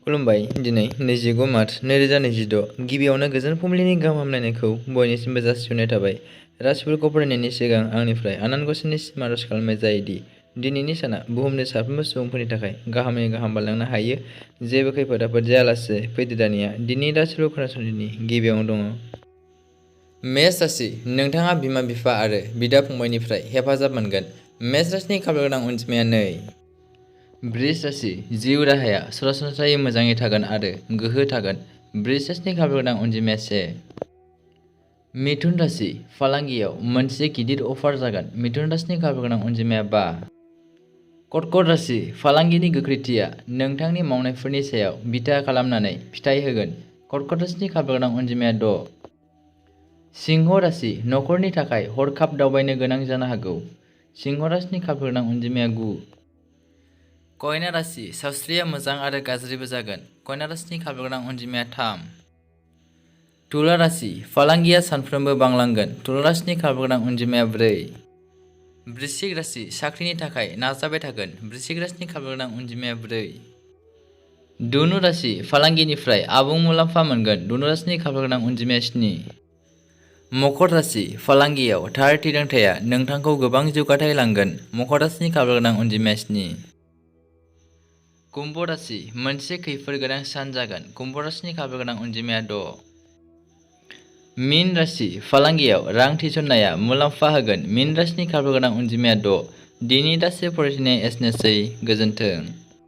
खुलुमबाय। दिनै 25 मार्च 2026 गिबियावनो गोजोन फुंबिलिनि गाहाम हामलायनायखौ बयनिसिमबो जासिहरनाय थाबाय। राशिफोरखौ फरायनायनि सिगां आंनिफ्राय आनान गसाइनिसिम आरज खालामनाय जायोदि दिनैनि साना बुहुमनि साफ्रोमबो सुबुंफोरनि थाखाय गाहामै गाहाम बारलांनो हायो। जेबो खैफोद आफोद जायालासे फैदो दानिया दिनैनि राशिफोरखौ खोनासंनायनि गिबियावनो दङ। मेष राशि, नोंथाङा बिमा बिफा आरो बिदा फंबायनिफ्राय हेफाजाब मोनगोन। मेष राशिनि खाफाल गोनां अनजिमाया 2। बृष राशि, जिउ राहाया सरासनस्रायै मोजाङै थागोन आरो गोहो थागोन। बृष राशिनि खाफाल गोनां अनजिमाया 1। मिथुन राशि, फालांगियाव मोनसे गिदिर अफार जागोन। मिथुन राशिनि खाफाल गोनां अनजिमाया 5। कर्कट राशि, फालांगिनि गोख्रैथिया नोंथांनि मावनायफोरनि सायाव बिथा खालामनानै फिथाइ होगोन। कर्कट राशिनि खाफाल गोनां अनजिमाया 6। सिंह राशि, नखरनि थाखाय हरखाब दावबायनो गोनां जानो हागौ। सिंह राशिनि खाफाल गोनां अनजिमाया 9। कन्या राशि, सावस्रिया मोजां आरो गाज्रिबो जागोन। कन्या राशिनि खाफाल गोनां अनजिमाया 3। तुला राशि, फालांगिया सानफ्रोमबो बांलांगोन। तुला राशिनि खाफाल गोनां अनजिमाया 4। वृश्चिक राशि, साख्रिनि थाखाय नाजाबाय थागोन। वृश्चिक राशिनि खाफाल गोनां अनजिमाया 4। धनु राशि, फालांगिनिफ्राय आबुं मुलाम्फा मोनगोन। धनु राशिनि खाफाल गोनां अनजिमाया 7। मकर राशि, फालांगियाव थार थिरांथाया नोंथांखौ गोबां जौगाथाय लांगोन। मकर राशिनि खाफाल गोनां अनजिमाया 7। कुम्भ राशि, मोनसे खैफोद गोनां सान जागोन। कुम्भ राशिनि खाफाल गोनां अनजिमाया 6। मीन राशि, फालांगियाव रां थिसननाया मुलाम्फा होगोन। मीन राशिनि खाफाल गोनां अनजिमाया 6। दिनै राशि फरायनाया एसेनोसै। गोजोन्थों।